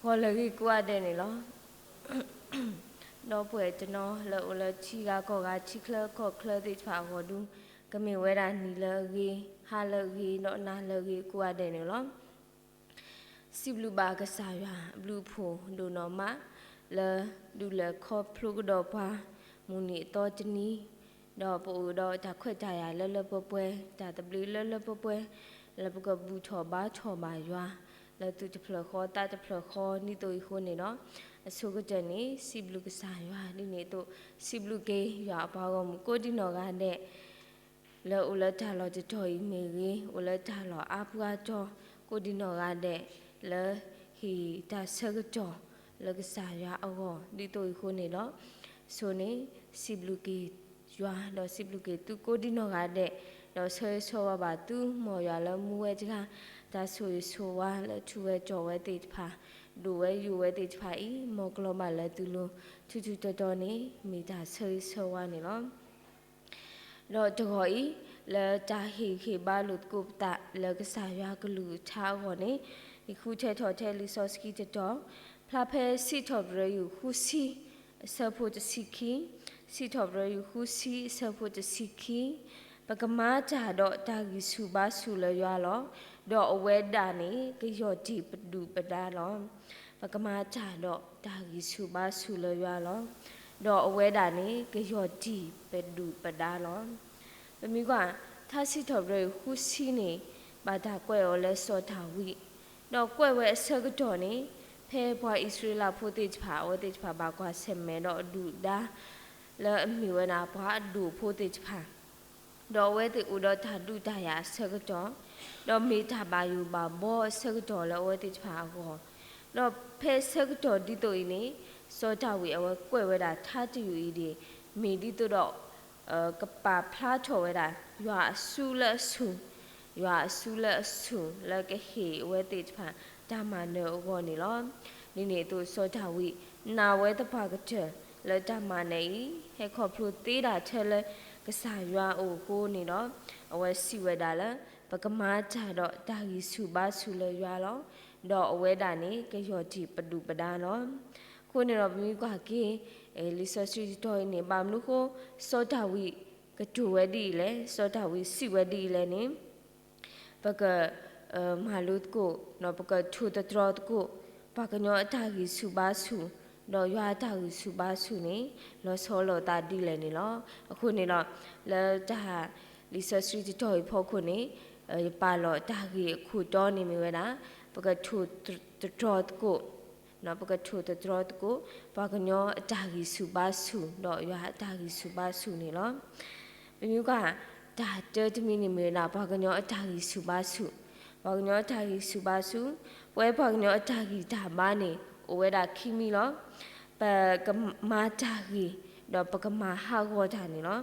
ဂီၤလၢအဂ့ၤကိးဂၤဒဲးန့ၣ်လီၤ. ဒီပုၢ်ဝဲၢ်တနီၤလၢအိၣ်လၢထံဂၤကီၢ်ဂၤ ထံချၢကီၢ်ချၢသ့ၣ်တဖၣ်အဂီၢ်ဒု, ကမ့ၢ်ဝဲဒၣ်နံၤလၢအဂ့ၤ ဟါလၢအဂ့ၤ ဒီးနၤလၢအဂ့ၤကိးဂၤဒဲးန့ၣ်လီၤ. စံးဘျုးဘၣ်ကစၢ်ယွၤအဘျုးအဖှိၣ်ဒိၣ်နီၢ်မး လၢဒုးလဲၤခီဖျိကဒီးပှၤ မုၢ်နံၤအသီတနံၤ, ဒီးပအိၣ်ဒီးတၢ်ခွဲးတၢ်ယာ်လၢလၢပှဲၤပှဲၤ တၢ်သဘျ့လၢလၢပှဲၤပှဲၤ လၢပကဘူၣ်ထီၣ်ဘါထီၣ်ဘၣ်ယွၤ လၢသုးတဖျၢၣ်ဃီသးတဖျၢၣ်ဃီ ဒ်သိးအံၤအဃိန့ၣ်ဒီး အဆိကတၢၢ်န့ၣ် စံးဘျုးကစၢ်ယွၤ ဒ်န့ၣ်အသိး စံးဘျုးက့ၤယွၤအပှၤဂီၢ်မုၢ်ကိးဒံနီၢ်ဂၤဒဲး လၢအိၣ်လၢတၢ်လီၢ်တတီၤအံၤမ့ၢ်ဂ့ၤ, အိၣ်လၢတၢ်လီၢ်အါပှၤတီၤ ကိးဒံနီၢ်ဂၤဒဲး လၢဟ့ၣ်တၢ်ဆၢကတီၢ်လၢကစၢ်ယွၤအဂီၢ် ဒ်သိးအံၤအဃိန့ၣ်ဒီး ဆိန့ၣ် စံးဘျုးက့ၤယွၤ ဒီးစံးဘျုးက့ၤသုကိးဒံနီၢ်ဂၤဒဲး, ဒီးဆၢဂ့ၤဆၢဝါဘၣ်သု မ်ယွၤလၢမူဝဲတဂၤ တၢ်ဆိၣ်ဂ့ၤဆိၣ်ဝါလၢထူးဝဲတီၤဝဲသ့ၣ်တဖၣ်, ဒိၣ်ဝဲယိာ်ဝဲသ့ၣ်တဖၣ်အံၤ မ်ကလီၤဘၣ်လၢသုလိၤ ထူးထူးတီၤတီၤန့ၣ် မ့ၢ်တၢ်ဆၢဂ့ၤဆၢဝါန့ၣ်လီၤ. ဒီးတဂီၤအံၤ လၢတၢ်ဟ့ၣ်ဂံၢ်ဟ့ၣ်ဘါလိာ်သကိးပသးလၢကစၢ်ယွၤကလုၢ်ကထါအဂီၢ်န့ၣ်, ယဃုထၢထီၣ်ထဲလံာ်စီဆှံတတီၤ, ဖျါဖဲစံးထီၣ်ပတြၢၤယုၢ်ဃုဆံ အဆၢဖိတဆံခံ, စံးထီၣ်ပတြၢၤယုၢ်ဃုဆံ အဆၢဖိတဆံခံ, ပကမၤတၢ်ဒီးတၢ်ဂံၢ်ဆူၣ်ဘါဆူၣ်လၢယွၤလီၤ. ဒီးအဝဲဒၣ်န့ၣ် ကယီၢ်တံၢ်ပဒုၣ်ပဒါလီၤ. ပကမၤတၢ်ဒီးတၢ်ဂံၢ်ဆူၣ်ဘါဆူၣ်လၢယွၤလီၤ. ဒီးအဝဲဒၣ်န့ၣ် ကယီၢ်တံၢ်ပဒုၣ်ပဒါလီၤ. ပမ့ၢ်ကွၢ် ထါစံးထီၣ်ပတြၢၤယုၢ်ဃုဆံန့ၣ် ဘၣ်တၢ်ကွဲးအီၤလၢစီၤဒၤဝံး, ဒီးကွဲးဝဲအဆၢကတီၢ်န့ၣ် ဖဲပှၤအံၣ်စရ့လးဖိသ့ၣ်တဖၣ် အဝဲသ့ၣ်တဖၣ်ဘၣ်ကွၢ်ဆၢၣ်မဲာ်ဒီးအဒုၣ်အဒါ လၢအမ့ၢ်ဝဲဒၣ်ပှၤအဒိၣ်ဖိသ့ၣ်တဖၣ် ဒီးအဝဲသ့ၣ်အိၣ်ဒီးတၢ်ဒုးတၢ်ယၤအဆၢကတီၢ်, ဒီးမ့ၢ်တၢ်ဘၣ်ယိၣ်ဘၣ်ဘီအဆၢကတီၢ်လၢအဝဲသ့ၣ်တဖၣ်အဂီၢ်, ဒီးဖဲအဆၢကတီၢ်ဒ်သိးအံၤန့ၣ် စီၤဒၤဝံးအဝဲကွဲးဝဲဒၣ်ထါတယုၢ်အံၤဒၣ် မ့ၢ်ဒ်သိးဒီး ကပာ်ဖျါထီၣ်ဝဲဒၣ် ယွၤအစုလၢအဆူၣ်, ယွၤအစုလၢအဆူၣ်လၢကဟ့ၣ်အဝဲသ့ၣ်တဖၣ်တၢ်မၤနၢၤအဂီၢ်န့ၣ်လီၤ. ဒ်န့ၣ်အသိးစီၤဒၤဝံး နာ်ဝဲသပှၢ်ကတၢၢ်လၢတၢ်မၤနၢၤအံၤ ဟဲခီဖျိသ့ဒၣ်ထဲလၢကစၢ်ယွၤအအိၣ်အဃိန့ၣ်ဒီး အဝဲစံးဝဲဒၣ်လၢ ပကမၤတၢ်ဒီးတၢ်ဂံၢ်ဆူၣ်ဘါဆူၣ်လၢယွၤလီၤ. ဒီးအဝဲဒၣ်န့ၣ် ကယီၢ်တံၢ်ပဒုၣ်ပဒါလီၤ. အဃိန့ၣ်ဒီးပမ့ၢ်ကွၢ်က့ၤ လံာ်စီဆှံတတီၤအံၤန့ၣ် ဘၣ်မနုၤအဃိ စီၤဒၤဝံးကတိၤဝဲဒ်အံၤလဲၣ်, စီၤဒၤဝံးစံးဝဲဒ်အံၤလဲၣ်န့ၣ် ပက မၤလိသကိး ပကထိၣ်သတြီၤသကိး ပှၤကညီအတၢ်ဂံၢ်ဆူၣ်ဘါဆူၣ် ဒီးယွၤအတၢ်ဂံၢ်ဆူၣ်ဘါဆူၣ်န့ၣ် လီၤဆီလိာ်သးဒ်လဲၣ်န့ၣ်လီၤ. အဃိန့ၣ်ဒီး လၢတၢ်လံာ်စီဆှံတတီၤအံၤဖီခိၣ်န့ၣ် ယပာ်လီၤတၢ်ဂ့ၢ်အခိၣ်တီန့ၣ်မ့ၢ်ဝဲဒၣ် ပကထိၣ်သတြီၤသကိး ပကထိၣ်သတြီၤသကိး ပှၤကညီအတၢ်ဂံၢ်ဆူၣ်ဘါဆူၣ် ဒီးယွၤအတၢ်ဂံၢ်ဆူၣ်ဘါဆူၣ်န့ၣ်လီၤ. ပမ့ၢ်ကွၢ် တၢ်တၢတမံၤန့ၣ်မ့ၢ်ဝဲဒၣ် ပှၤကညီအတၢ်ဂံၢ်ဆူၣ်ဘါဆူၣ်, ပှၤကညီအတၢ်ဂံၢ်ဆူၣ်ဘါဆူၣ်, ပဝဲပှၤကညီအတၢ်ဂံၢ်တၢ်ဘါန့ၣ် အိၣ်ဝဲဒၣ်ခံမံၤလီၤ. ပကမၤတၢ်ဂ့ၤ ဒီးပကမၤဟးဂီၤတၢ်န့ၣ်လီၤ.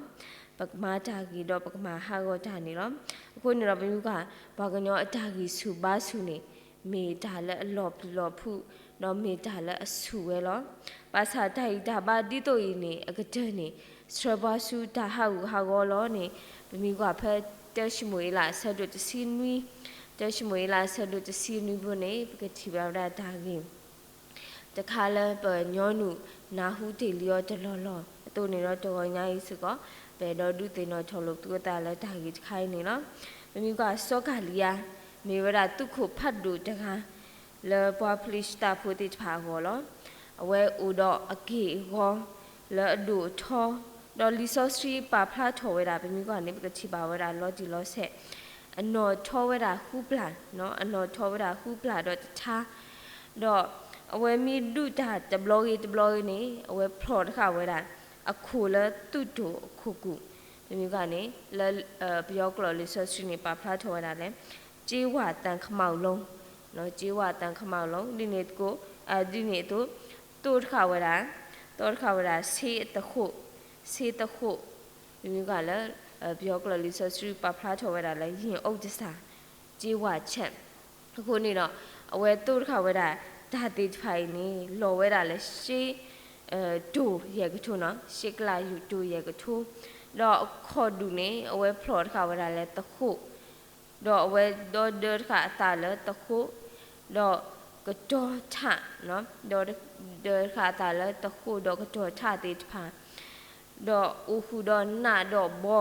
ပကမၤတၢ်ဂ့ၤ ဒီးပကမၤဟးဂီၤတၢ်န့ၣ်လီၤ. အဃိန့ၣ်ဒီးပမ့ၢ်ကွၢ် ပှၤကညီအတၢ်ဂံၢ်ဆူၣ်ဘါဆူၣ်န့ၣ် မ့ၢ်တၢ်လၢအလီၤပျံၤလီၤဖုး ဒီးမ့ၢ်တၢ်လၢအဆူၣ်ဝဲလီၤ. ဘၣ်ဆၣ်တၢ်ဂံၢ်တၢ်ဘါဒ်သိးအံၤန့ၣ် အကတၢၢ်န့ၣ် ဆှၢပှၤဆူတၢ်ဟးဂူာ်ဟးဂီၤလီၤန့ၣ် ပမ့ၢ်ကွၢ်ဖဲ တၢၡမူၤအ့လး အဆၢဒိၣ်တဆံနွံ, တၢၡမူၤအ့လး အဆၢဒိၣ်တဆံနွံပူၤန့ၣ် ပကထံၣ်ဘၣ်ဝဲဒၣ်တၢ်ဂ့ၢ် တခါလၢပညီနုၢ်နၢ်ဟူတ့ၢ်လံအီၤတလီၢ်လီၢ် အသိးန့ၣ်ဒီးတဂီၤညါအံၤစ့ၢ်ကီး ပအဲၣ်ဒိးဒုးသ့ၣ်နီၣ်ထီၣ်လိာ်သုအသးလၢတၢ်ဂ့ၢ်တခါအံၤန့ၣ်လီၤ. ပမ့ၢ်ကွၢ်စီၤကၤလံယၤ မ့ၢ်ဝဲဒၣ်သုးခိၣ်ဖးဒိၣ်တဂၤ လၢပှၤဖလံၡသးဖိသ့ၣ်တဖၣ်အဂီၢ်လီၤ. အဝဲအိၣ်ဒီးအက့ၢ်အဂီၤ လၢအဒိၣ်အထီ ဒီးလံာ်စီဆှံပာ်ဖျါထီၣ်ဝဲဒၣ် ပမ့ၢ်ကွၢ်န့ၣ် ပကထံၣ်ဘၣ်ဝဲဒၣ်လီၤတံၢ်လီၤဆဲး အနီၣ်ထီဝဲဒၣ်ဃုပျၢ်, အနီၣ်ထီဝဲဒၣ်ဃုပျၢ်ဒီးတထါ, ဒီးအဝဲမ့ၢ်ဒုးတၢ်တဘျီဂ့ၤတဘျီဂ့ၤန့ၣ် အဝဲဖျိးတဃာ်ဝဲဒၣ် အခိၣ်လၢသုးတိၢ်အခိၣ်ကူၣ်, ပမ့ၢ်ကွၢ်န့ၣ် လၢပယီၤကျိာ်လံာ်စီဆှံန့ၣ် ပာ်ဖျါထီၣ်ဝဲဒၣ်လၢ ကြေးဝါသံခမောက်လုံး, ကြေးဝါသံခမောက်လုံး ဒ်န့ၣ်သကိး ဒ်န့ၣ်အသိး သိတဃာ်ဝဲဒၣ်, သိတဃာ်ဝဲဒၣ် ဆေးသဃိး, ဆေးသဃိး, ပမ့ၢ်ကွၢ်လၢ ပယီၤကျိာ်လံာ်စီဆှံပာ်ဖျါထီၣ်ဝဲဒၣ်လၢ ရင်အုပ်တစၢ်, ကြေးဝါချက်, အဃိန့ၣ်ဒီး အဝဲသိတဃာ်ဝဲဒၣ် တၢ်သ့ၣ်တဖၣ်အံၤန့ၣ် လီၤဝဲဒၣ်လၢ ရှ့ တိၢ်ယဲၢ်ကထိနီၤ, ရှ့ကလးယူၢ်တိၢ်ယဲၢ်ကထိ, ဒီးအခီၣ်ဒူၣ်န့ၣ် အဝဲဖျိးတဃာ်ဝဲဒၣ်လၢသဃိး, ဒီးအဝဲဒီဒၢတဃာ်အသးလၢသဃိး, ဒီး ကတီၤထၣ်, ဒီးတဃၣ်အသးလၢတဃိးဒီးကတီၤထၣ်သ့ၣ်တဖၣ်, ဒီးအိၣ်ဃုာ်ဒီးနးဒီးဘီ,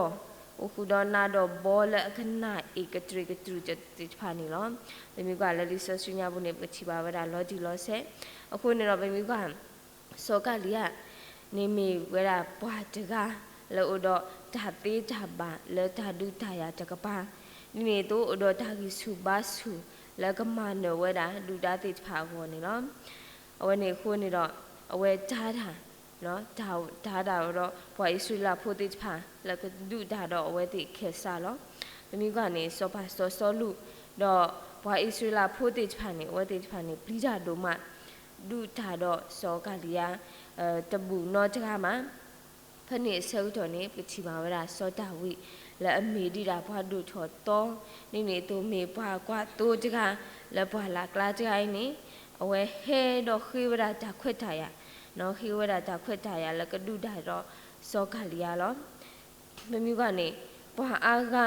အိၣ်ဃုာ်ဒီးနးဒီးဘီလၢအကနၣ်အ့ၣ်ကတြူၢ်ကတြူၢ်သ့ၣ်တဖၣ်န့ၣ်လီၤ. ပမ့ၢ်ကွၢ်လၢလံာ်စီဆှံညါပူၤန့ၣ် ပကထံၣ်ဘၣ်ဝဲဒၣ်လီၤတံၢ်လီၤဆဲး. အဃိန့ၣ်ဒီးပမ့ၢ်ကွၢ် စီၤကၤလံယၤ န့ၣ်မ့ၢ်ဝဲဒၣ်ပှၤတဂၤလၢအိၣ်ဒီးတၢ်သ့တၢ်ဘၣ်လၢတၢ်ဒုးတၢ်ယၤတကပၤ, ဒ်န့ၣ်အသိးအိၣ်ဒီးတၢ်ဂံၢ်ဆူၣ်ဘါဆူၣ် လၢကမၤနၢၤဝဲဒၣ်ဒုၣ်ဒါသ့ၣ်တဖၣ်အဂီၢ်န့ၣ်လီၤ. အဝဲန့ၣ်အဃိန့ၣ်ဒီး အဝဲတၢ်ဒၣ် တၢ်ဒၣ်ဝဲဒီးပှၤအံၣ်စရ့လးဖိသ့ၣ်တဖၣ် လၢကဒုးတၢ်ဒီးအဝဲသ့ၣ်ခဲစးလီၤ. ပမ့ၢ်ကွၢ်န့ၣ် စီၤပၤစီၤစီလူး ဒီးပှၤအံၣ်စရ့လးဖိသ့ၣ်တဖၣ်န့ၣ် အဝဲသ့ၣ်တဖၣ်န့ၣ် ပျံၤတၢ်ဒိၣ်မး ဒုးတၢ်ဒီးစီၤကၤလံယၤ တဘူၣ်နီတဂၤမး. ဖဲန့ၣ်အဆၢကတီၢ်န့ၣ် ပကထံၣ်ဘၣ်ဝဲဒၣ်စီၤဒၤဝံး လၢအမ့ၢ်ဒံးဒၣ်ပှၤဒိၣ်ထီၣ်သီ, ဒ်န့ၣ်အသိးမ့ၢ်ပှၤကွၢ်သိတဂၤ လၢပှၢ်လၢ်ကျါတဂၤအံၤန့ၣ် အဝဲဟဲဒီးဃ့ဝဲဒၣ်တၢ်ခွဲးတၢ်ယာ်, ဃ့ဝဲဒၣ်တၢ်ခွဲးတၢ်ယာ်လၢကဒုးတၢ်ဒီးစီၤကၤလံယၤလီၤ. ပမ့ၢ်ကွၢ်န့ၣ် ပှၤအါဂၤ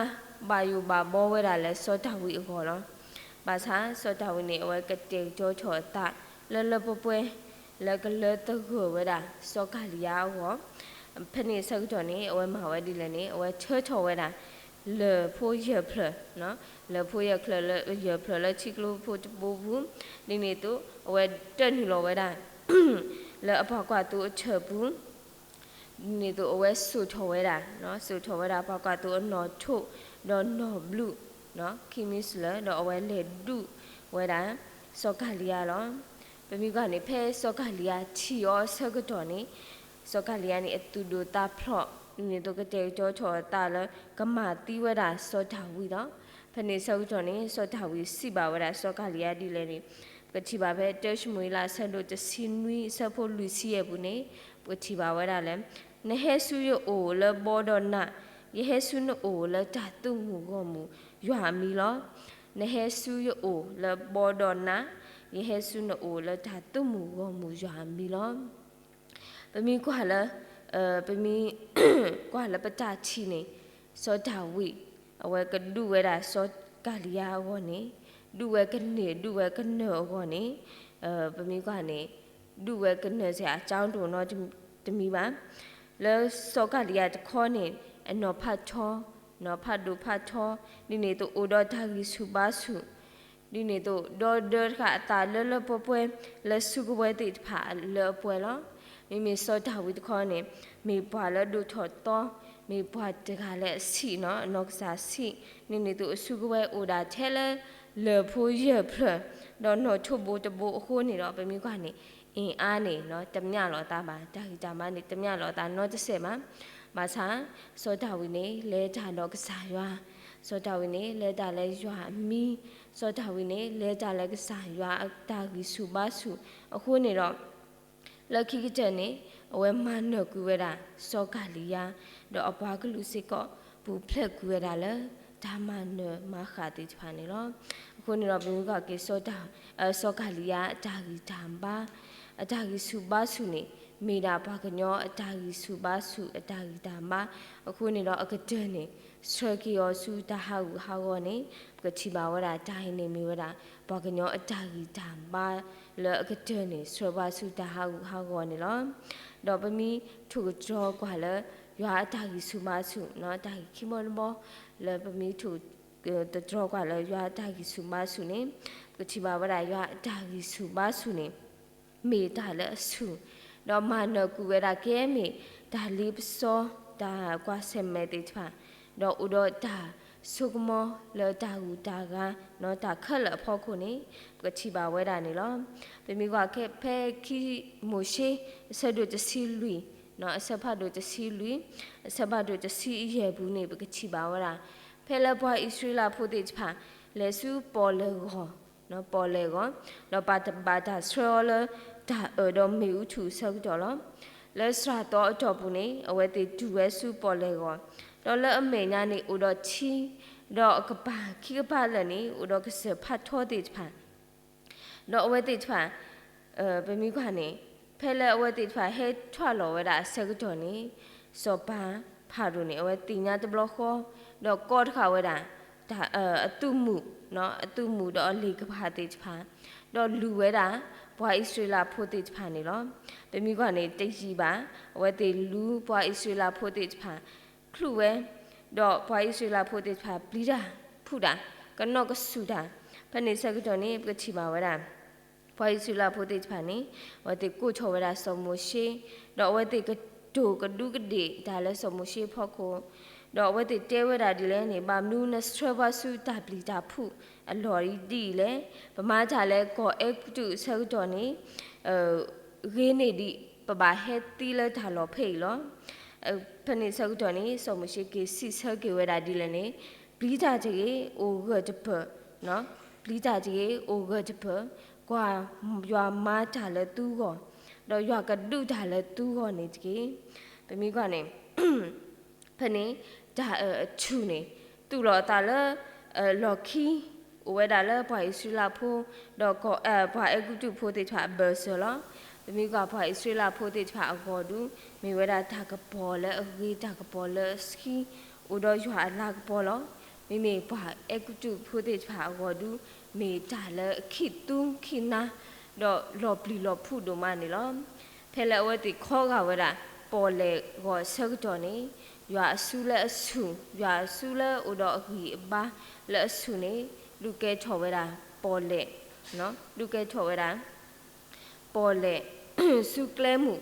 ဘၣ်ယိၣ်ဘၣ်ဘီဝဲဒၣ်လၢစီၤဒၤဝံးအဂီၢ်လီၤ. ဘၣ်ဆၣ်စီၤဒၤဝံးန့ၣ် အဝဲကတဲာ်ကတီၤထီၣ်အသးလၢလၢပှဲၤပှဲၤ လၢကလၢသဂၢၢ်ဝဲဒၣ်စီၤကၤလံယၤအဂီၢ်, ဖဲန့ၣ်အဆၢကတီၢ်န့ၣ် အဝဲမၤဝဲဒ်လဲၣ်န့ၣ် အဝဲထၢထီၣ်ဝဲဒၣ် လၢၢ်ဖိယဲၢ်ဖျၢၣ်, လၢၢ်ဖိယဲၢ်ဖျၢၣ်လၢ ယဲၢ်ဖျၢၣ်လၢထံကျိဖိတဘိပူၤ, ဒ်န့ၣ်အသိး အဝဲတၢၢ်နုာ်လီၤဝဲဒၣ် လၢအပှၤကွၢ်သိအထၢၣ်ပူၤ ဒ်န့ၣ်အသိးအဝဲစိာ်ထီၣ်ဝဲဒၣ်, စိာ်ထီၣ်ဝဲဒၣ်ပှၤကွၢ်သိအနီၣ်ထိး ဒီးနီၣ်ဘျုး ခံမံၤစလၢၤ ဒီးအဝဲလဲၤဒုးဝဲဒၣ် စီၤကၤလံယၤလီၤ. ပမ့ၢ်ကွၢ်န့ၣ် ဖဲစီၤကၤလံယၤထံၣ်အီၤအဆၢကတီၢ်န့ၣ် စီၤကၤလံယၤန့ၣ် အသူၣ်ဒိၣ်သးဖျိး ဒ်န့ၣ်အသိးကတဲာ်ကတီၤထီၣ်အသးလၢ ကမၤသံဝဲဒၣ်စီၤဒၤဝံးလီၤ. ဖဲန့ၣ်အဆၢကတီၢ်န့ၣ် စီၤဒၤဝံးစံးဘၣ်ဝဲဒၣ်စီၤကၤလံယၤဒ်လဲၣ်န့ၣ် ပကထံၣ်ဘၣ်ဖဲတၢၡမူၤအ့လးအဆၢဒိၣ်တဆံနွံအဆၢဖိလွံၢ်ဆံယဲၢ်ပူၤန့ၣ် ပကထံၣ်ဘၣ်ဝဲဒၣ်လၢ နဟဲဆူယအိၣ်လၢဘီဒီးနး, ယဟဲဆူနအိၣ်လၢတၢ်သုးမုၢ်ဂီၢ်မုၢ်ယွၤအမံၤလီၤ. နဟဲဆူယအိၣ်လၢဘီဒီးနး, ယဟဲဆူနအိၣ်လၢတၢ်သုးမုၢ်ဂီၢ်မုၢ်ယွၤအမံၤလီၤ. ပမ့ၢ်ကွၢ်လၢ ပမ့ၢ်ကွၢ်လၢပတၢ်ထံၣ်န့ၣ် စီၤဒၤဝံး အဝဲကဒုးဝဲဒၣ်စီၤကၤလံယၤအဂီၢ်န့ၣ် ဒုးဝဲကန့ၢ် ဒုးဝဲကနၢၤအဂီၢ်န့ၣ် ပမ့ၢ်ကွၢ်န့ၣ် ဒုးဝဲကနၢၤစ့ၢ်အကၠီဒိၣ်နီတမံၤဘၣ်. လၢစီၤကၤလံယၤတခီန့ၣ် အနီၢ်ဖးထီ နီၢ်ဖးဒိၣ်ဖးထီ ဒ်န့ၣ်အသိးအိၣ်ဒီးတၢ်ဂံၢ်ဆူၣ်ဘါဆူၣ် ဒ်န့ၣ်အသိး ဒီဒၢတဃာ်အသးလၢလၢပှဲၤပှဲၤ လၢစုကဝဲၤသ့ၣ်တဖၣ်လၢအပှဲၤလီၤ. မ့မ့ၢ်စီၤဒၤဝံးတခီန့ၣ် မ့ၢ်ပှၤလၢဒိၣ်ထီၣ်သီ မ့ၢ်ပှၤတဂၤလၢအဆံးနီၤ အနီၢ်ကစၢ်ဆံး ဒ်န့ၣ်အသိးအစုကဝဲၤအိၣ်ဒၣ်ထဲလၢ လၢၢ်ဖိယဲၢ်ဖျၢၣ် ဒီးနီၣ်ထိးဘိတဘိအဃိန့ၣ်ဒီး ပမ့ၢ်ကွၢ်န့ၣ် အ့ၣ်အါန့ၣ် တမျၢ်လီၤသးဘၣ် တၢ်ဂံၢ်တၢ်ဘါန့ၣ် တမျၢ်လီၤသးနီတစဲးဘၣ်. ဘၣ်ဆၣ် စီၤဒၤဝံးန့ၣ် လဲၤတၢ်ဒီးကစၢ်ယွၤ စီၤဒၤဝံးန့ၣ် လဲၤတၢ်လၢယွၤအမံၤ စီၤဒၤဝံးန့ၣ် လဲၤတၢ်လၢကစၢ်ယွၤအတၢ်ဂံၢ်ဆူၣ်ဘါဆူၣ်အဃိန့ၣ်ဒီး လၢခံကတၢၢ်န့ၣ် အဝဲမၤနၢၤကွံာ်ဝဲဒၣ် စီၤကၤလံယၤ ဒီးအပှၤကလုာ်စ့ၢ်ကီး ပူၤဖျဲးကွံာ်ဝဲဒၣ်လၢ တၢ်မၤနၢၤမၤဃၣ်သ့ၣ်တဖၣ်န့ၣ်လီၤ. အဃိန့ၣ်ဒီး ပမ့ၢ်ကွၢ်က့ၤ စီၤဒၤ စီၤကၤလံယၤအတၢ်ဂံၢ်တၢ်ဘါ အတၢ်ဂံၢ်ဆူၣ်ဘါဆူၣ်န့ၣ် မ့ၢ်ဒၣ်ပှၤကညီအတၢ်ဂံၢ်ဆူၣ်ဘါဆူၣ်အတၢ်ဂံၢ်တၢ်ဘါ အဃိန့ၣ်ဒီးအကတၢၢ်န့ၣ် ဆှၢက့ၤအီၤဆူတၢ်ဟးဂူာ်ဟးဂီၤန့ၣ် ပကထံၣ်ဘၣ်ဝဲဒၣ်တၢ်အံၤန့ၣ်မ့ၢ်ဝဲဒၣ် ပှၤကညီအတၢ်ဂံၢ်တၢ်ဘါလၢအကတၢၢ်န့ၣ် ဆှၢပှၤဆူတၢ်ဟးဂူာ်ဟးဂီၤန့ၣ်လီၤ. ဒီးပမ့ၢ်ထိၣ်ကတြီကွၢ်လၢ ယွၤအတၢ်ဂံၢ်ဆူၣ်ဘါဆူၣ် တၢ်ဂ့ၢ်ခံဘီတဘီ လၢပမ့ၢ်ထိၣ် သတြီၤကွၢ်လၢယွၤအတၢ်ဂံၢ်ဆူၣ်ဘါဆူၣ်န့ၣ် ပကထံၣ်ဘၣ်ဝဲဒၣ်ယွၤအတၢ်ဂံၢ်ဆူၣ်ဘါဆူၣ်န့ၣ် မ့ၢ်တၢ်လၢအဆူၣ် ဒီးမၤနၢၤကွံာ်ဝဲဒၣ်ကဲမ့ၢ် တၢ်လ့ပစီ တၢ်ကွၢ်ဆၢၣ်မဲာ်သ့ၣ်တဖၣ် ဒီးအိၣ်ဒီးတၢ်ဆိကမိၣ်လၢတၢ်ဂုၤတၢ်ဂၤ တၢ်ခဲလၢာ်အဖီခိၣ်န့ၣ် ပကထံၣ်ဘၣ်ဝဲဒၣ်န့ၣ်လီၤ. ပမ့ၢ်ကွၢ်ဖဲခံမိၤၡ့ အဆၢဒိၣ်တဆံလွံၢ် အဆၢဖးဒိၣ်တဆံလွံၢ် အဆၢဖးဒိၣ်တဆံယဲၢ်ပူၤန့ၣ် ပကထံၣ်ဘၣ်ဝဲဒၣ် ဖဲလၢပှၤအံၣ်စရ့လးဖိသ့ၣ်တဖၣ် လဲၤဆူပီၣ်လဲၣ်ဂီၤ ပီၣ်လဲၣ်ဂီၤ ဒီးပာ်ဘၣ်တၢ်ဆှၢအီၤလၢ တၢ်အၢၣ်ဒီးမ့ၣ်အူထူၣ်အဆၢကတီၢ်လီၤ. လၢစှၤသီအတီၢ်ပူၤန့ၣ် အဝဲသ့ၣ်တုၤဝဲဆူပီၣ်လဲၣ်ဂီၤ ဒီးလၢအမဲာ်ညါန့ၣ်အိၣ်ဒီးထံ ဒီးအကပၤခံကပၤလၢာ်န့ၣ် အိၣ်ဒီးကစၢၢ်ဖးထီသ့ၣ်တဖၣ် ဒီးအဝဲသ့ၣ်တဖၣ် ပမ့ၢ်ကွၢ်န့ၣ် ဖဲလၢအဝဲသ့ၣ်တဖၣ်ဟဲထွဲလီၤဝဲဒၣ်အဆၢကတီၢ်န့ၣ် စီၤပၤဖၤရိၤန့ၣ် အဝဲသ့ၣ်ညါတဘျီဃီ ဒီးကိးတဃာ်ဝဲဒၣ် အသုးမုၢ်, အသုးမုၢ်ဒီးအလ့ၤကပၤသ့ၣ်တဖၣ်, ဒီးလူၤဝဲဒၣ် ပှၤအံၣ်စရ့လးဖိသ့ၣ်တဖၣ်န့ၣ်လီၤ. ပမ့ၢ်ကွၢ်န့ၣ် တယံာ်ဘၣ်, အဝဲသ့ၣ်လူၤပှၤအံၣ်စရ့လးဖိသ့ၣ်တဖၣ် ချုးဝဲ, ဒီးပှၤအံၣ်စရ့လးဖိသ့ၣ်တဖၣ် ပျံၤတၢ်ဖုးတၢ်, ကနီၣ်ကစူၢ်တၢ်, ဖဲန့ၣ်ဆၢကတီၢ်န့ၣ် ပကထံၣ်ဘၣ်ဝဲဒၣ် ပှၤအံၣ်စရ့လးဖိသ့ၣ်တဖၣ်န့ၣ် အဝဲသ့ၣ်ကိးထီၣ်ဝဲဒၣ်စီၤမိၤၡ့, ဒီးအဝဲသ့ၣ်ကတိၤကဒူးကဒ့ၣ်တၢ်လၢစီၤမိၤၡ့အဖီခိၣ်, ဒီးအဝဲသ့ၣ်တဲဝဲဒၣ်ဒ်လဲၣ်န့ၣ် ဘၣ်မနုၤနဆှၢပှၤဆူတၢ်ပျံၤတၢ်ဖုးအလီၢ်ဒ်အံၤလဲၣ်. ပမၤတၢ်လၢကီၢ်အဲၤကူပတူးအဆၢကတီၢ်န့ၣ် ဂ့ၤန့ၢ်ဒံး ပဘၣ်ဟဲသံလၢတၢ်လီၢ်ဖဲအံၤလီၤ. ဖဲန့ၣ်ဆၢကတီၢ်န့ၣ် စီၤမိၤၡ့က့ၤစံးဆၢက့ၤဝဲဒၣ်ဒ်လဲၣ်န့ၣ်, ပျံၤတၢ်တဂ့ၤ အိၣ်ဂၢၢ်တပၢၢ်, ပျံၤတၢ်တဂ့ၤ အိၣ်ဂၢၢ်တပၢၢ်, ကွၢ်ယွၤမၤတၢ်လၢသုဂီၢ်, ဒီးယွၤကဒုးတၢ်လၢသုဂီၢ်န့ၣ်တက့ၢ်. ပမ့ၢ်ကွၢ်န့ၣ် ဖဲန့ၣ် တၢ်အဆူၣ်န့ၣ် သူၣ်လီၤအသးလၢ လီၢ်ခံ အိၣ်ဝဲဒၣ်လၢပှၤအံၣ်စရ့လးဖိ ဒီးပှၤအဲၤကူပတူးဖိသ့ၣ်တဖၣ်အဘၢၣ်စၢၤလီၤ. ပမ့ၢ်ကွၢ်ပှၤအံၣ်စရ့လးဖိသ့ၣ်တဖၣ်အဂီၢ်ဒုး မ့ၢ်ဝဲဒၣ်တၢ်ကပီၤလၢအဂ့ၤ တၢ်ကပီၤလၢအဆှံ အိၣ်ဒီးယွၤအလၤကပီၤလီၤ. မ့မ့ၢ်ပှၤအဲၤကူပတူးဖိသ့ၣ်တဖၣ်အဂီၢ်ဒုး မ့ၢ်တၢ်လၢအခံးသူခံးနါ ဒီးလီၤပျံၤလီၤဖုးဒိၣ်မးန့ၣ်လီၤ. ဖဲလၢအဝဲသ့ၣ်ခီဂာ်ဝဲဒၣ် ပီၣ်လဲၣ်ဂီၤအဆၢကတီၢ်န့ၣ် ယွၤအစုလၢအဆူၣ်, ယွၤအစုလၢအိၣ်ဒီးအဂံၢ်အဘါလၢအဆူၣ်န့ၣ် ဒုးကဲထီၣ်ဝဲဒၣ်ပီၣ်လဲၣ်, ဒုးကဲထီၣ်ဝဲဒၣ် ပီၣ်လဲၣ် ဆူကျဲမုၢ်,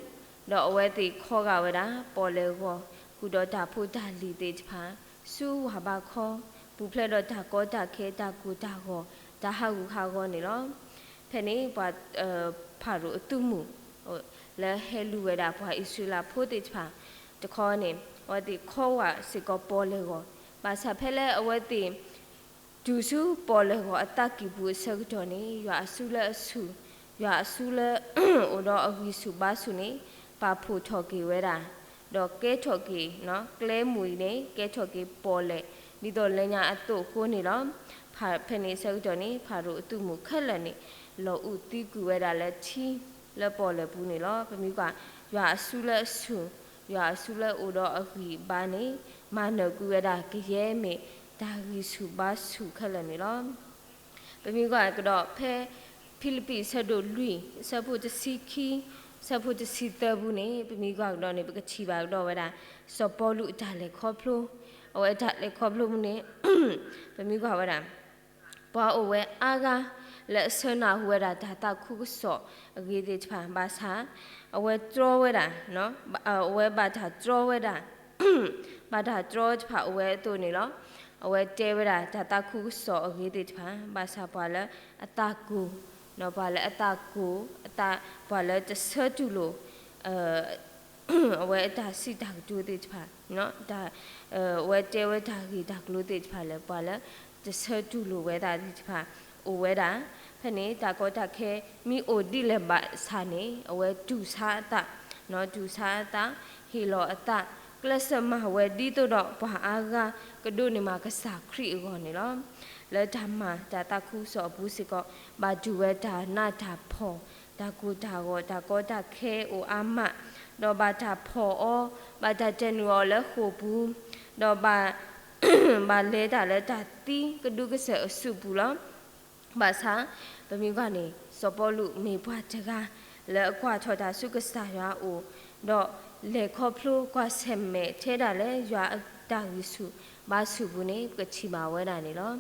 ဒီးအဝဲသ့ၣ်ခီဂာ်ဝဲဒၣ် ပီၣ်လဲၣ်ဂီၤ ဃုာ်ဒီးတၢ်ဖိတၢ်လံၤသ့ၣ်တဖၣ် ဆူဝၢ်ဘါခီ, ပူၤဖျဲးဒီးတၢ်ကီတၢ်ခဲ တၢ်ကိၢ်တၢ်ဂီၤ တၢ်ဟးဂူာ်ဟးဂီၤန့ၣ်လီၤ. ဖဲန့ၣ် ပှၤ ဖၤရိၤအသုးမုၢ် လၢဟဲလူၤဝဲဒၣ်ပှၤအံၣ်စရ့လးဖိသ့ၣ်တဖၣ် တခီန့ၣ် အဝဲသ့ၣ်ခီဝဲစ့ၢ်ကီးပီၣ်လဲၣ်ဂီၤ, ဘၣ်ဆၣ်ဖဲလၢအဝဲသ့ၣ် တုၤဆူပီၣ်လဲၣ်ဂီၤအသးကံၢ်ပူၤအဆၢကတီၢ်န့ၣ် ယွၤအစုလၢအဆူၣ်, ယွၤအစုလၢ အိၣ်ဒီးအဂံၢ်ဆူၣ်ဘါဆူၣ်န့ၣ် ပာ်ဖှိၣ်ထီၣ်က့ၤဝဲဒၣ်, ဒီးကဲထီၣ်က့ၤ ကျဲမုၢ်အံၤန့ၣ် ကဲထီၣ်က့ၤပီၣ်လဲၣ် ဒ်သိးလၢညါအသိးအဃိန့ၣ်လီၤ. ဖဲန့ၣ်အဆၢကတီၢ်န့ၣ် ဖၤရိၤအသုးမုၢ်ခဲလၢာ်န့ၣ် လီၤအုၣ်သံကွံာ်ဝဲဒၣ်လၢထံလၢပီၣ်လဲၣ်ပူၤန့ၣ်လီၤ. ပမ့ၢ်ကွၢ် ယွၤအစုလၢအဆူၣ်, ယွၤအစုလၢအိၣ်ဒီးအဂံၢ်အဘါန့ၣ် မၤနၢၤကွံာ်ဝဲဒၣ်ကယဲၢ်မ့ၢ်တၢ်ဂံၢ်ဆူၣ်ဘါဆူၣ်ခဲလၢာ်န့ၣ်လီၤ. ပမ့ၢ်ကွၢ်ကဒီးဖဲ ဖံလံးပံးအဆၢဒိၣ်လွံၢ် အဆၢဖိတဆံခံ, အဆၢဖိတဆံသၢပူၤန့ၣ် ပမ့ၢ်ကွၢ်ကဒီးန့ၣ် ပကထံၣ်ဘၣ်ကဒီးဝဲဒၣ် စီၤပီလူးအတၢ်လဲၤခီဖျိ, အဝဲအတၢ်လဲၤခီဖျိပူၤန့ၣ် ပမ့ၢ်ကွၢ်ဝဲဒၣ် ပှၤအိၣ်ဝဲအါဂၤ လၢအဆၢနၢ်ဟူဝဲဒၣ်တၢ်သးခုကစီၣ်အဂ့ၤသ့ၣ်တဖၣ် ဘၣ်ဆၣ် အဝဲတြီဝဲဒၣ် အဝဲဘၣ်တၢ်တြီဝဲဒၣ် ဘၣ်တၢ်တြီတဖၣ်အိၣ်ဝဲအသိးန့ၣ်လီၤ. အဝဲတဲဝဲဒၣ်တၢ်သးခုကစီၣ်အဂ့ၤသ့ၣ်တဖၣ် ဘၣ်ဆၣ်ပှၤလၢအသးကိၢ်, ပှၤလၢအသးကိၢ်, ပှၤလၢတဆၢတူၢ်လိာ် အဝဲအတၢ်စံးတၢ်ကတိၤသ့ၣ်တဖၣ်, အဝဲတဲဝဲတၢ်ဂ့ၢ်တၢ်ကျိၤသ့ၣ်တဖၣ်လၢ ပှၤလၢတဆၢတူၢ်လိာ်ဝဲဒၣ်သ့ၣ်တဖၣ် အိၣ်ဝဲဒၣ်. ဖဲန့ၣ် တၢ်ကီတၢ်ခဲ မ့ၢ်အိၣ်ဒ်လဲၣ်ဘၣ်ဆၣ်န့ၣ် အဝဲတူၢ်ဆါအသး, တူၢ်ဆါအသး, ဟ့ၣ်လီၤအသး, ကျဲးစၢးမၤဝဲဒ်သိးဒီးပှၤအါဂၤ ကဒိးန့ၢ်မးကစၢ်ခရံာ်အဂီၢ်န့ၣ်လီၤ. လၢတၢ်မၤတၢ်သးခုကစီၣ်အပူၤစ့ၢ်ကီး ဘၣ်တူၢ်ဝဲတၢ်နးတၢ်ဖှီၣ်, တၢ်ကိၢ်တၢ်ဂီၤ, တၢ်ကီတၢ်ခဲအိၣ်အါမး, ဒီးဘၣ်တၢ်ဖီၣ်အီၤ, ဘၣ်တၢ်တၢၢ်နုာ်အီၤလၢဃိာ်ပူၤ, ဒီးဘၣ် ဘၣ်လဲၤတၢ်လၢတၢ်သံကဒူကစၢၢ်အစုပူၤလီၤ. ဘၣ်ဆၣ် ပမ့ၢ်ကွၢ်န့ၣ် စီၤပီလူးမ့ၢ်ပှၤတဂၤ လၢအကွၢ်ထီၣ်တၢ်ဆူကစၢ်ယွၤအအိၣ်, ဒီးလဲၤခီဖျိကွၢ်ဆၢၣ်မဲာ်ထဲဒၣ်လၢယွၤအတၢ်ဂံၢ်ဆူၣ်ဘါဆူၣ်ပူၤန့ၣ် ပကထံၣ်ဘၣ်ဝဲဒၣ်န့ၣ်လီၤ.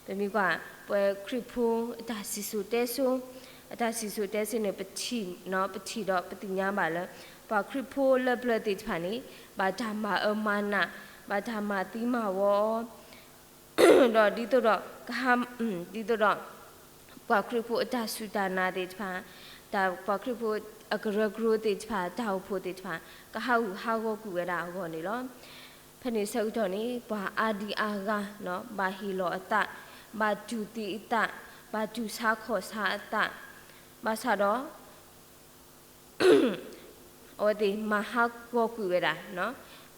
ပမ့ၢ်ကွၢ် ပှၤခရံာ်ဖိအတၢ်စံၣ်စိၤတဲစိၤ, အတၢ်စံၣ်စိၤတဲစိၤန့ၣ် ပထံၣ်, ပထံၣ်ဒီးပသ့ၣ်ညါဘၣ်လၢ ပှၤခရံာ်ဖိလၢပျၢၤသ့ၣ်တဖၣ်န့ၣ် ဘၣ်တၢ်မၤအၢမၤနး, ဘၣ်တၢ်မၤသံမၤဝီအီၤ ဒီးဒ်သိးဒီး ကဟါ, ဒ်သိးဒီး ပှၤခရံာ်ဖိအတၢ်စူၢ်တၢ်နာ်သ့ၣ်တဖၣ်, တၢ်ပှၤခရံာ်ဖိအကရၢကရိသ့ၣ်တဖၣ်, တၢ်အိၣ်ဖှိၣ်သ့ၣ်တဖၣ် ကဟးဂူာ်ဟးဂီၤကွံာ်ဝဲဒၣ်အဂီၢ်န့ၣ်လီၤ. ဖဲန့ၣ်ဆၢကတီၢ်န့ၣ် ပှၤအါဒံအါဂၤ ဘၣ်ဟ့ၣ်လီၤအသး, ဘၣ်တူၢ်သံအသး, ဘၣ်တူၢ်ဆါခီၣ်ဆါအသး, ဘၣ်ဆၣ်ဒီး အဝဲသ့ၣ်မၤဟးဂီၤကွံာ်ဝဲဒၣ်,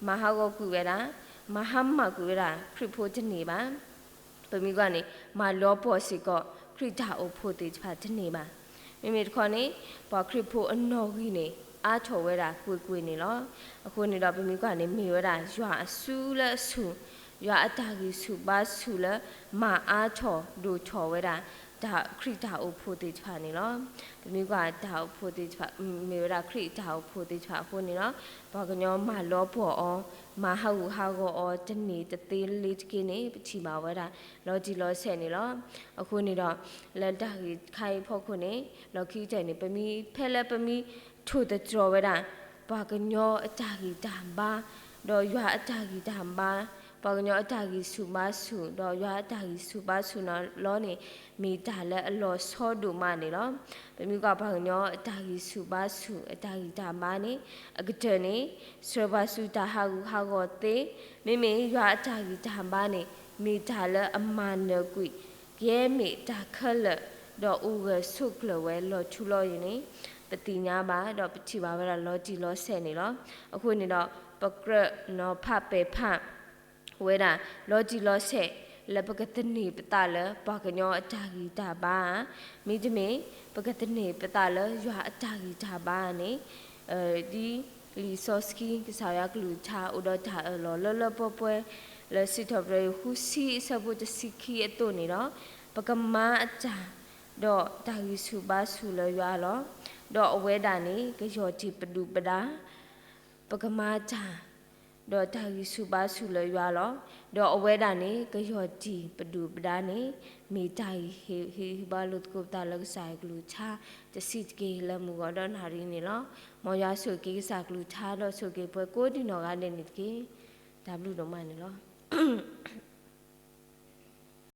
မၤဟးဂီၤကွံာ်ဝဲဒၣ်, မၤဟါမၢ်ကွံာ်ဝဲဒၣ် ခရံာ်ဖိတန့ၢ်ဘၣ်. ပမ့ၢ်ကွၢ်န့ၣ် မၤလီၤပှီၢ်စ့ၢ်ကီး ခရံာ်တၢ်အိၣ်ဖှိၣ်သ့ၣ်တဖၣ်တန့ၢ်ဘၣ်. မ့မ့ၢ်တခီန့ၣ် ပှၤခရံာ်ဖိအနီၣ်ဂံၢ်န့ၣ် အါထီၣ်ဝဲဒၣ်ကွ့ၢ်ကွ့ၢ်န့ၣ်လီၤ. အဃိန့ၣ်ဒီး ပမ့ၢ်ကွၢ်န့ၣ် မ့ၢ်ဝဲဒၣ်ယွၤအစုလၢအဆူၣ် ယွၤအတၢ်ဂံၢ်ဆူၣ်ဘါဆူၣ်လၢ မၤအါထီၣ်ဒိၣ်ထီၣ်ဝဲဒၣ် တၢ်ခရံာ်တၢ်အိၣ်ဖှိၣ်သ့ၣ်တဖၣ်န့ၣ်လီၤ. ပမ့ၢ်ကွၢ်တၢ်အိၣ်ဖှိၣ်သ့ၣ်တဖၣ် မ့ၢ်ဝဲဒၣ်ခရံာ်တၢ်အိၣ်ဖှိၣ်သ့ၣ်တဖၣ်အဃိန့ၣ်လီၤ. ပှၤကညီမၤလီပှီၢ်အီၤ, မၤဟးဂူာ်ဟးဂီၤအီၤ တန့ၢ်တသ့လ့ၤတက့န့ၣ် ပထံၣ်ဘၣ်ဝဲဒၣ် လီၤတံၢ်လီၤဆဲးန့ၣ်လီၤ. အဃိန့ၣ်ဒီး လၢတၢ်ဂ့ၢ်တခါအံၤအဖီခိၣ်န့ၣ် လီၢ်ခံကတၢၢ်န့ၣ် ပမ့ၢ်ဖဲလၢပမ့ၢ်ထိၣ်သတြီၤဝဲဒၣ် ပှၤကညီအတၢ်ဂံၢ်တၢ်ဘါ ဒီးယွၤအတၢ်ဂံၢ်တၢ်ဘါ, ပှၤကညီအတၢ်ဂံၢ်ဆူၣ်ဘါဆူၣ် ဒီးယွၤအတၢ်ဂံၢ်ဆူၣ်ဘါဆူၣ်န့ၣ်လီၤန့ၣ် မ့ၢ်တၢ်လၢအလီၤဆီဒိၣ်မးန့ၣ်လီၤ. ပမ့ၢ်ကွၢ်ပှၤကညီအတၢ်ဂံၢ်ဆူၣ်ဘါဆူၣ် အတၢ်ဂံၢ်တၢ်ဘါန့ၣ် အကတၢၢ်န့ၣ် ဆှၢပှၤဆူတၢ်ဟးဂူာ်ဟးဂီၤသ့, မ့မ့ၢ်ယွၤအတၢ်ဂံၢ်တၢ်ဘါန့ၣ် မ့ၢ်တၢ်လၢအမၤနၢၤကွံာ် ကယဲၢ်မ့ၢ်တၢ်ခဲလၢာ် ဒီးအိၣ်ဂၢၢ်ဆိးကျၢၤဝဲလီၤထူလီၤယိာ်န့ၣ် ပသ့ၣ်ညါဘၣ် ဒီးပထံၣ်ဘၣ်ဝဲဒၣ်လီၤတံၢ်လီၤဆဲးန့ၣ်လီၤ. အဃိန့ၣ်ဒီး ပကြၢးနီၤဖးပဲာ်ဖး ဝဲဒၣ် လီၤတံၢ်လီၤဆဲး လၢပကသန့ၤပသးလၢ ပှၤကညီအတၢ်ဂံၢ်တၢ်ဘါဧါ, မ့တမ့ၢ် ပကသန့ၤပသးလၢယွၤအတၢ်ဂံၢ်တၢ်ဘါန့ၣ် ဒ်လံာ်စီဆှံ ကစၢ်ယွၤကလုၢ်ကထါအိၣ်ဒီးတၢ်အၢၣ်လီၤလၢလၢပှဲၤပှဲၤ လၢစံးထီၣ်ပတြၢၤ ဃုဆံ အဆၢဖိတဆံခံအသိးန့ၣ်ဒီး ပကမၤအတၢ် ဒီးတၢ်ဂံၢ်ဆူၣ်ဘါဆူၣ်လၢယွၤလီၤ. ဒီးအဝဲဒၣ်န့ၣ် ကယီၢ်တံၢ်ပဒုၣ်ပဒါ ပကမၤတၢ် ဒီးတၢ်ဂံၢ်ဆူၣ်ဘါဆူၣ်လၢယွၤလီၤ. ဒီးအဝဲဒၣ်န့ၣ် ကယီၢ်တံၢ်ပဒုၣ်ပဒါန့ၣ် မ့ၢ်တၢ်ဂ့ၢ်ဟ့ၣ်ဂံၢ်ဟ့ၣ်ဘါလိာ်သကိးပသးလၢကစၢ်ယွၤကလုၢ်ကထါ တဆံးတက့ၢ်လၢမုၢ်ဂီၤဒီးနၣ်ရံၣ်န့ၣ်လီၤ. မ်ယွၤဆိၣ်ဂ့ၤက့ၤကစၢ်ကလုၢ်ကထါ ဒီးဆိၣ်ဂ့ၤပှၤကိးဒံနီၢ်ဂၤဒဲးန့ၣ်တက့ၢ်. တၢ်ဘျုးဒိၣ်မးန့ၣ်လီၤ.